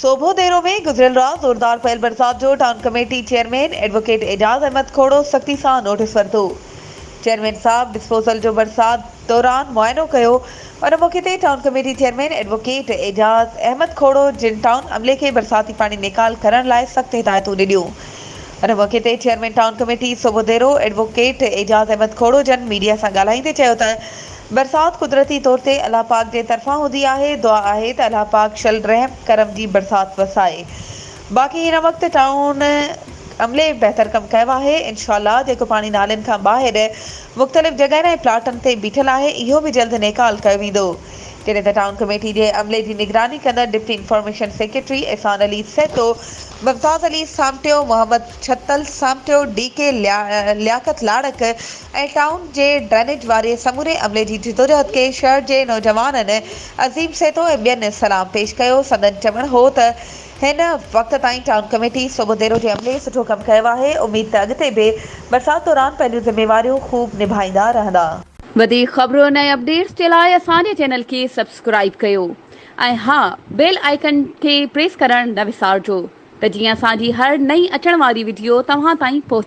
سوڀوديرو ۾ گذريل رات زوردار پيل برسات جو town committee chairman advocate Ejaz Ahmed Khuhro سختي سان نوٽيس ورتو. چيئرمين صاحب ڊسپوزل جو برسات دوران معائنو ڪيو. ان موقعي تي town committee chairman advocate Ejaz Ahmed Khuhro جن ٽائون عملي کي برساتي پاڻي نيڪال ڪرڻ لاء سخت هدايتون ڏنيون. ان موقعي تي chairman town committee Sobhodero advocate Ejaz Ahmed Khuhro جن ميڊيا سان ڳالهائيندي چيو ته برسات قدرتي طور تي الله پاڪ جي طرفان هوندي آهي، دعا آهي ته الله پاڪ شل رحم ڪرم جي برسات وسائي. باقي هن وقت ٽائون عملي بهتر ڪم ڪيو آهي، انشاء الله جيڪو پاڻي نالين کان ٻاهر مختلف جڳهين ۽ پلاٽن تي بيٺل آهي اهو به جلد نيڪال ڪيو ويندو. جڏهن ته ٽائون ڪميٽي جي عملي جي نگراني ڪندڙ deputy information secretary Ehsan Ali Sahito, Mumtaz Ali Samtio, Muhammad Chhatal Samtio, D K Liaquat Larik ۽ town جي ڊرينيج واري سموري عملي جي جدوجهد کي شهر جي نوجوانن عظيم سهتو ۽ ٻين سلام پيش ڪيو. سندن چوڻ هو ته هن وقت تائين ٽائون ڪميٽي سوڀوديرو جي عملي سٺو ڪم ڪيو آهي، اميد ته اڳتي به برسات دوران پنهنجون ذميواريون خوب نڀائيندا رهندا. وڌيڪ خبرن ۽ اپڊيٽس جي لاء اسان جي چينل کي سبسڪرائيب ڪيو ۽ ها بيل آئيڪن کي پريس ڪرڻ نه وسارجو ته جيئن اسان جي هر نئين اچڻ واري وڊيو توهان تائين پهچي.